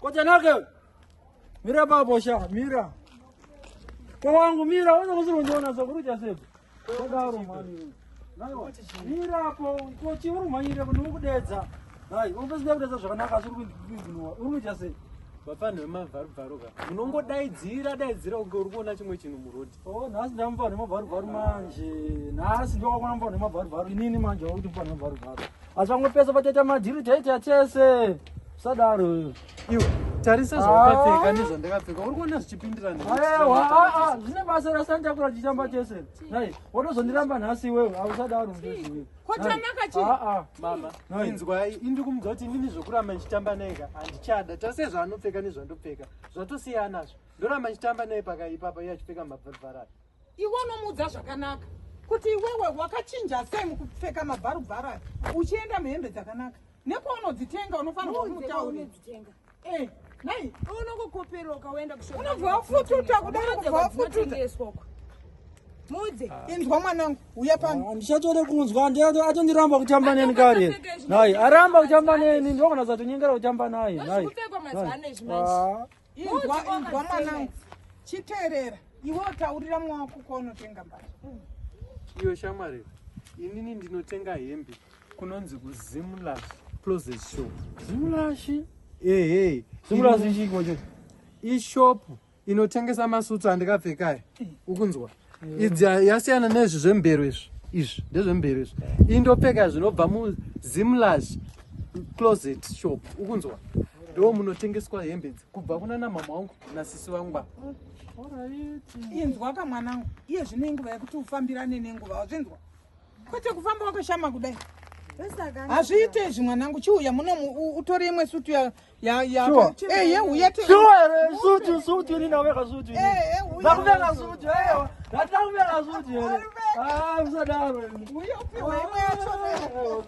Kotanake. Mira papo sha, mira. Kwa wangu mira, wewe kusiri undiona so kuruja sepo. Kodaro mani. Naiwa. Mira apo, kochi uri mhanyire kuti ukudedza. Hai, unopesida kudedza zvakanaka asi uri kuignore. Uri kuita sei? Vapfanhu vemabvarubvaru ka munongodaidzira daidzira kunge uri kuona chimwe chinhu murodhi. Oh, nhasi ndamupa nemabvarubvaru manje. Nhasi ndowakona mupa nemabvarubvaru. Inini manje wakuti mupa nemabvarubvaru. Asi vamwe pese pachaita madhiri taita tese. Usadaro. Iwe tarisa zvawakapfeka ah. nezvandakapfeka uri kuona zvichipindirana. Aiwa, ah, ah, zvine basa rasantakura tichitamba tese. Nhai, wotozondiramba nhasi iwewe, ausadaro ndezviwe. Kotanaka chii? Ah, Mama, inzwai, indiri kumudza kuti inini zvokuramba ndichitamba naye ka handichada. Tarisa zvaanopfeka nezvandopfeka. Zvatosiyana zvo. Ndoramba ndichitamba naye pakaipa apa iye achipfeka mabvarubvaru aya. Iwe unomuudza zvakanaka kuti iwewe wakachinja sei mukupfeka mabvarubvaru aya uchienda muhembe dzakanaka nekwaunodzitenga unofanirwa kumutaurira. Eh, nai unongokoperoka woenda unobva wafututa kudaro kubva wafututa mudze inzwa mwanangu uya pano ah, ndichatode kunzwa atondiramba kutamba neni kare nai aramba kutamba neni ndogona zatonyengera kutamba naye nai ah. Inzwa inzwa mwanangu. Chiteerera. Iwe utaurira mwako kwaunotenga mbatya. Iyo shamwari, inini ndinotenga hembe kunonzi kuZimlash Closet Shop. Zimlash? Ehe. Zimlash ichiko cho? Ishop inotengesa masutsu andikapfeka aya. Ukunzwa? Idzi yasiyana nezvi zvembero izvi. Izvi ndezvembero izvi. Indopfeka zvinobva muZimlash Closet Shop. Ukunzwa? Ndo munotengeswa hembe idzi kubva kuna namama wangu nasisi vangu ba. Inzwa ka mwanangu, iye zvino inguva yekuti ufambirane nenguva, wazvinzwa? Kwete kufamba wakashama kudai. Hazviite izvi mwanangu, chiuya muno utore imwe sutu ya ya ya. Eh, ye uya te. Sure here, sutu sutu ini ndakupfeka sutu. Eh, eh, uya. Ndakupfeka sutu, eh. Ndakupfeka sutu here. Ah, usadaro. Uya upiwe imwe yacho.